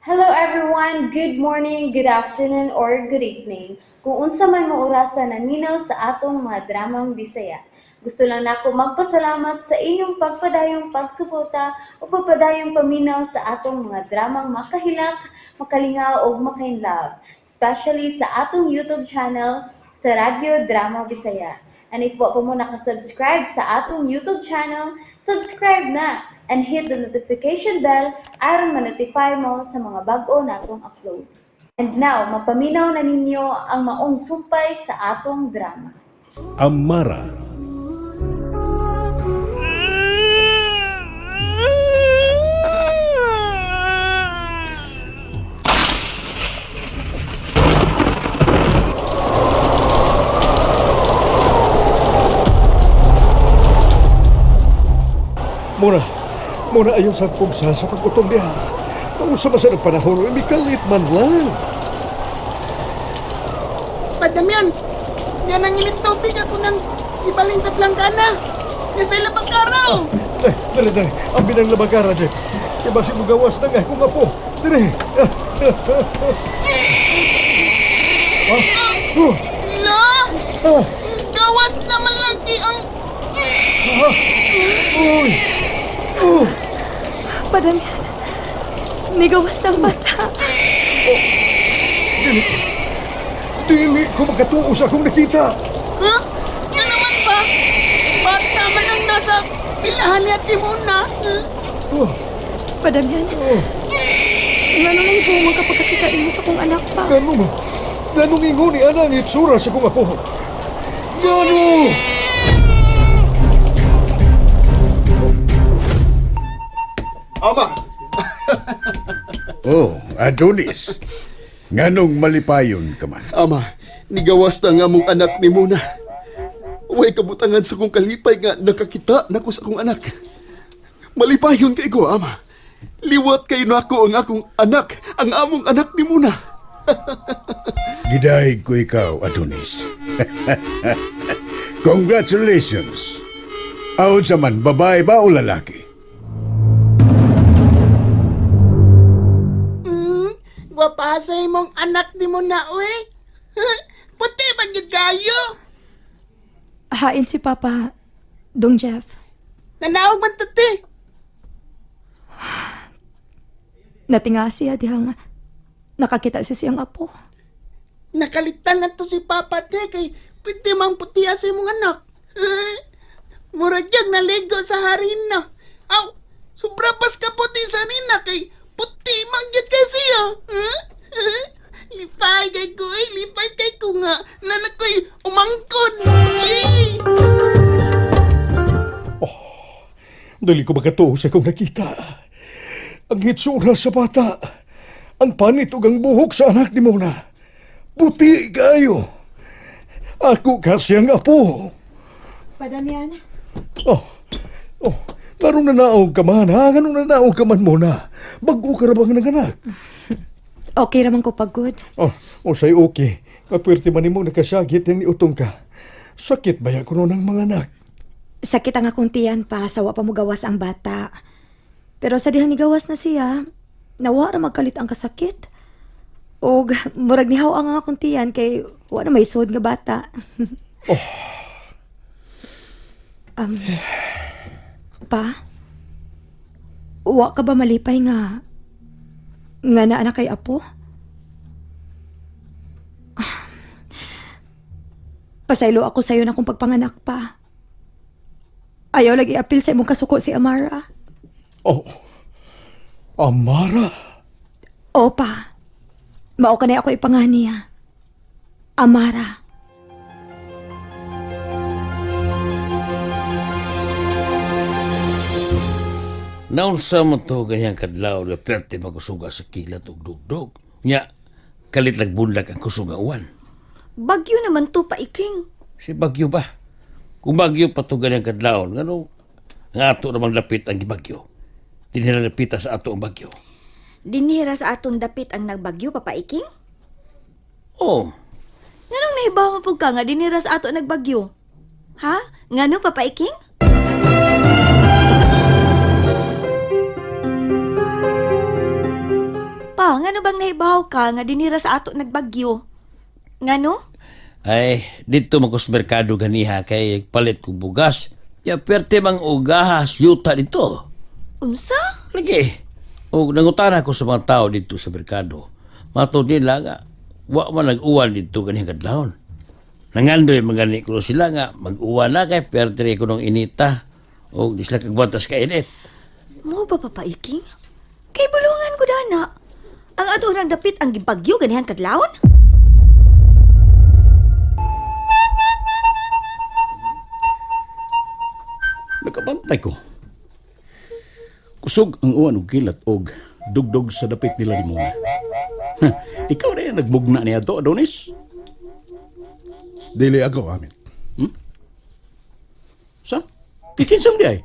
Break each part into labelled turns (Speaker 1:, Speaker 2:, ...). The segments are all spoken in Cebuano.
Speaker 1: Hello everyone! Good morning, good afternoon, or good evening. Kung unsa man mo orasa naminaw sa atong mga dramang Bisaya. Gusto lang nako magpasalamat sa inyong pagpadayong pagsuporta o pagpadayong paminaw sa atong mga dramang makahilak, makalingaw ug makainlove, especially sa atong YouTube channel sa Radyo Drama Bisaya. And if wa pa mo nakasubscribe sa atong YouTube channel, subscribe na and hit the notification bell aron ma-notify mo sa mga bag-o natong uploads. And now, mapaminaw na ninyo ang maong sumpay sa atong drama.
Speaker 2: Amara.
Speaker 3: Muna, muna ayaw sa pugsa sa pag-utong niya. Nausa ba sa panahon, mikalit man lang.
Speaker 4: Padamyan, yan ang ilit tubig ako nang ibalin sa plangkana. Yan sa ilabang karaw.
Speaker 3: Eh, dere, dere, ang binang labagara, Jeff. Kaya ba gawas na nga kung apo? Dere. Ah, oh,
Speaker 4: Ila,
Speaker 3: ah,
Speaker 4: gawas naman lagi ang.
Speaker 3: ah, uy, oh,
Speaker 5: Padamyan, nigawas ng bata.
Speaker 3: dili, dili ko makatuo sa akong nakita.
Speaker 4: Ha? Yan naman ba? Bata man ang nasa pilahan ni Ate Mona.
Speaker 3: Oh,
Speaker 5: Padamyan,
Speaker 3: oh,
Speaker 5: ngano na ibungan kapag kakita mo sa kong anak pa.
Speaker 3: ganun mo. Ganong ingon ni Ana ang itsura sa akong apo. Gano!
Speaker 6: Ama,
Speaker 2: Oh, Adonis. Nganong malipayon ka man.
Speaker 6: ama, nigawas na nga mong anak ni Muna. Way kabutangan sa kong kalipay nga nakakita nako sa akong anak. Malipayon kay ko, ama. Liwat kay nako ang akong anak, ang among anak ni Muna.
Speaker 2: Gidahig ko ikaw, Adonis. Congratulations. Aon sa man, babae ba o lalaki?
Speaker 4: Gwapa sa imong anak ni Mona, uy. Puti ba gyud kayo?
Speaker 5: Hain si Papa, Dong Jeff.
Speaker 4: Nanaog man tati.
Speaker 5: Natinga siya dihang nakakita siya siyang apo.
Speaker 4: Nakalitan na to si Papa te kay pwede mang puti sa imong anak. Murag yung naligo sa harina. Aw, sobra pas ka puti sa harina kay puti man gyud kay siya. Lipay kay ko, eh, lipay kay ko nga. Nanakoy umangkon. Eh.
Speaker 3: Dili ko makatuo sa akong nakita. Ang hitsura sa bata. Ang panit ug ang buhok sa anak ni Mona. Puti kayo. Ako kasi ang apo.
Speaker 5: Padamyan,
Speaker 3: Oh, oh, nganong nanaog ka man, ha? Nganong nanaog ka man, Mona? Bago ka ra bang nanganak?
Speaker 5: okay raman ko pagod.
Speaker 3: Oh, oh, say okay. Kapwerte man nimo nakasagit yung niutong ka. Sakit ba ya kuno ng mga anak?
Speaker 5: Sakit ang akong tiyan pa, sawa pa mo gawas ang bata. Pero sa dihang nigawas na siya, nawa ra magkalit ang kasakit. Og murag nihaw ang akong tiyan kay wa na may suod nga bata. Um, pa, wa ka ba malipay nga nga naa na kay apo? Pasaylo ako sayo na kung pagpanganak pa. Ayaw lagi apil sa imong kasuko si Amara.
Speaker 3: Oh, Amara.
Speaker 5: Opa, mao ka na ako ipanganiya. Amara.
Speaker 7: Naunsa man to ganyang kadlaw na perte magusuga sa kilat ug dugdog. Nya, kalit lag bunlag ang kusog nga uwan.
Speaker 8: Bagyo naman to, paiking.
Speaker 7: Si Bagyo ba? Kung Bagyo pa to ganyang kadlaw, ngano nga ato namang lapit ang gibagyo. Dinhi na lapita sa ato ang bagyo.
Speaker 8: Dinhira sa atong dapit ang nagbagyo, papaiking.
Speaker 7: Oh,
Speaker 8: Nganong nahibaw mo pug ka nga dinhira sa ato nagbagyo? Ha? Ngano, papaiking? Pa, ngano bang nahibaw ka nga dinira sa ato nagbagyo? Ngano?
Speaker 7: Ay, dito man ko sa merkado ganiha kay palit kong bugas. Ya perte mang ugahas yuta dito.
Speaker 8: Unsa?
Speaker 7: Lagi. O nangutana ko sa mga tao dito sa merkado. Matod nila nga wa man nag-uwan dito ganihang kadlawon. Nangandoy man gani ko sila nga mag-uwan na kay perte ko nung inita. O di sila kagbatas ka init.
Speaker 8: Mo ba papaiking? Kay bulungan ko dana. Ang ato nang dapit ang gibagyo ganihang kadlawon?
Speaker 9: Nakabantay ko. Kusog ang uwan og kilat og dugdog sa dapit nila ni Mona. Ha, ikaw na yung nagbugna niya to, Adonis.
Speaker 2: Dili ako, Amit.
Speaker 9: Sa? Kikinsam di ay?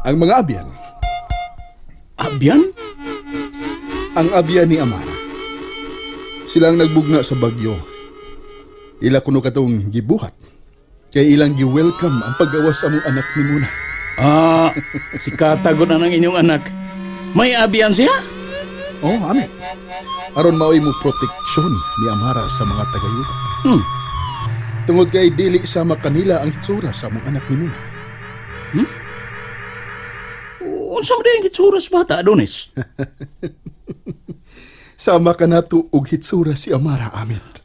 Speaker 2: Ang mga abyan,
Speaker 9: Abyan?
Speaker 6: Ang abya ni Amara. Sila ang nagbugna sa bagyo. Ila kuno katong gibuhat. Kay ilang gi-welcome ang paggawas sa among anak ni Muna.
Speaker 9: Ah, si Katago na ng inyong anak. May abyan siya?
Speaker 6: Oh, Amit. Aron maoy mo proteksyon ni Amara sa mga tagayuta. Tungod kay dili sama kanila ang hitsura sa among anak ni Muna.
Speaker 9: Unsa man ang hitsura sa bata, Adonis?
Speaker 6: Sama kanato og hitsura si Amara, Amit.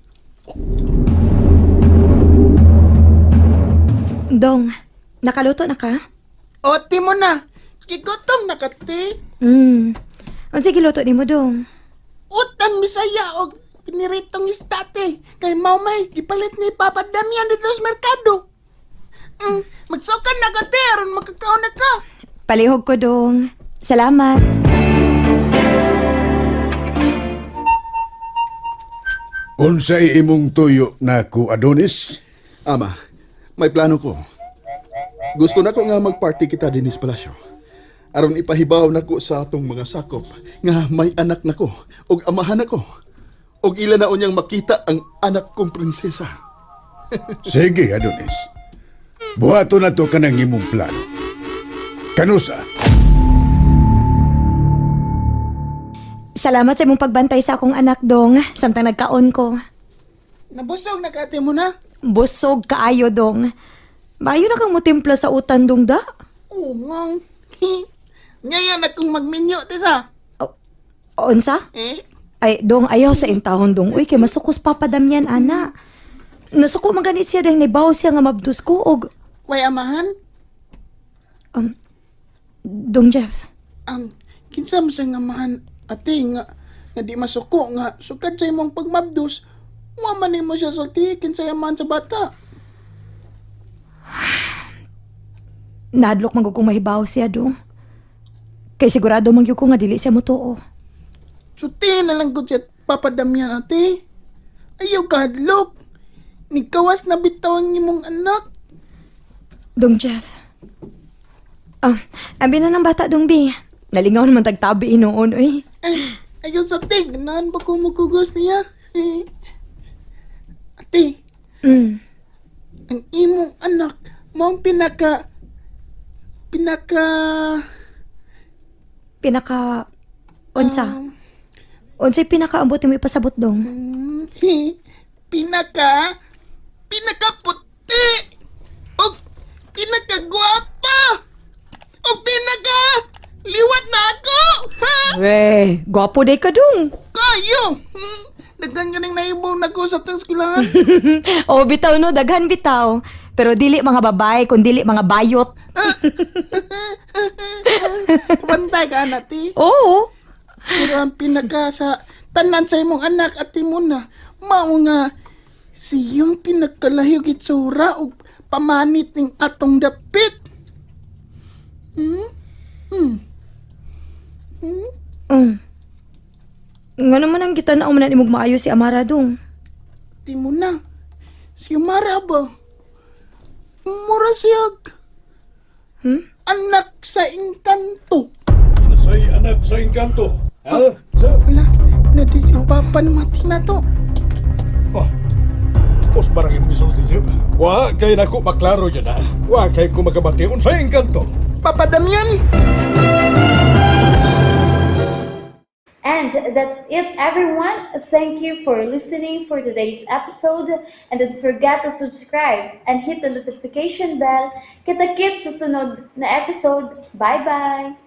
Speaker 5: Dong, nakaluto na ka?
Speaker 4: O, ti mo na. Gigutom na ka, te.
Speaker 5: Unsa giluto nimo, Dong?
Speaker 4: Utan Bisaya og piniritong isda, te. Kay mao may gipalit ni Papa Damian dito sa merkado. Magsukan na ka, te. Aron makakaon na ka.
Speaker 5: Palihog ko, Dong. Salamat.
Speaker 2: Unsay imong tuyo nako, Adonis?
Speaker 6: Ama, may plano ko. Gusto na ko nga magparty kita dinis palasyo. Aron ipahibaw nako sa atong mga sakop nga may anak nako og amahan nako. Og ila na unyang makita ang anak kong prinsesa.
Speaker 2: Sige, Adonis. Buhato na to kanang imong plano. Kanusa?
Speaker 5: Salamat sa imong pagbantay sa akong anak, Dong, samtang nagkaon ko.
Speaker 4: Nabusog na ka, te mo na.
Speaker 5: Busog kaayo, Dong. Bayo na kang mutimpla sa utan, Dong, da.
Speaker 4: Ungang. Ngayon akong magminyo, te sa.
Speaker 5: Unsa?
Speaker 4: Eh?
Speaker 5: Ay, Dong, ayaw sa intahon, Dong. Uy, kay masukos papadam yan, ana. Nasuko man gani siya dahil nibaw siya nga mabdus ko og
Speaker 4: Way amahan?
Speaker 5: Dong Jeff.
Speaker 4: Kinsa mo sa nga amahan, ate, nga, nga di masuko, nga sukad sa imong pagmabdos, wa man nimo siya sulti, kinsa amahan sa bata.
Speaker 5: Nahadlok man gud kong mahibaw siya, Dong. Kay sigurado man gyud ko nga dili siya motuo.
Speaker 4: Sulti na lang gud siya Papa Damian, ate. Ayaw kahadlok. Nikawas na bitaw ang imong anak.
Speaker 5: Dong Jeff. Ah, abi na ng bata, Dong B. Nalingaw naman tagtabi inoon, uy.
Speaker 4: Ay, ayaw sa te, ganahan ba ko mukugos niya? Eh. Ate, ang imong anak, maong pinaka, pinaka,
Speaker 5: Pinaka... Unsa? Unsay pinakaambot mo ipasabot, Dong?
Speaker 4: Pinaka, pinaka puti, o pinaka guwapa, o pinaka, liwat na ako, ha?
Speaker 5: We, gwapo day ka, Dong.
Speaker 4: Kayo! Daghan ka nang naibaw na ko sa itong eskwelahan.
Speaker 5: O, bitaw no, daghan bitaw. Pero dili mga babae, kun dili mga bayot.
Speaker 4: Pantay ka, anak, ti.
Speaker 5: Oo.
Speaker 4: Pero ang pinaka sa tanan sa imong anak at muna, mao nga siyang pinakalahig itsura og pamanit ning atong dapit.
Speaker 5: Nga naman ang kita na umanan imong maayo si Amara, Dong.
Speaker 4: Ti mo na. Si Mara ba? Mura siyag. Anak sa engkanto.
Speaker 3: Say anak sa engkanto. Ha? Sa?
Speaker 4: Ala, nadi si Papa na mati na to.
Speaker 3: Oh. Pos barang imong isulti, Jeff. Wa kay nako maklaro dyan, ha? Wa kay ko magabati unsay engkanto.
Speaker 4: Papa Damian!
Speaker 1: And that's it, everyone. Thank you for listening for today's episode. And don't forget to subscribe and hit the notification bell. Kita-kits sa sunod na episode. Bye-bye!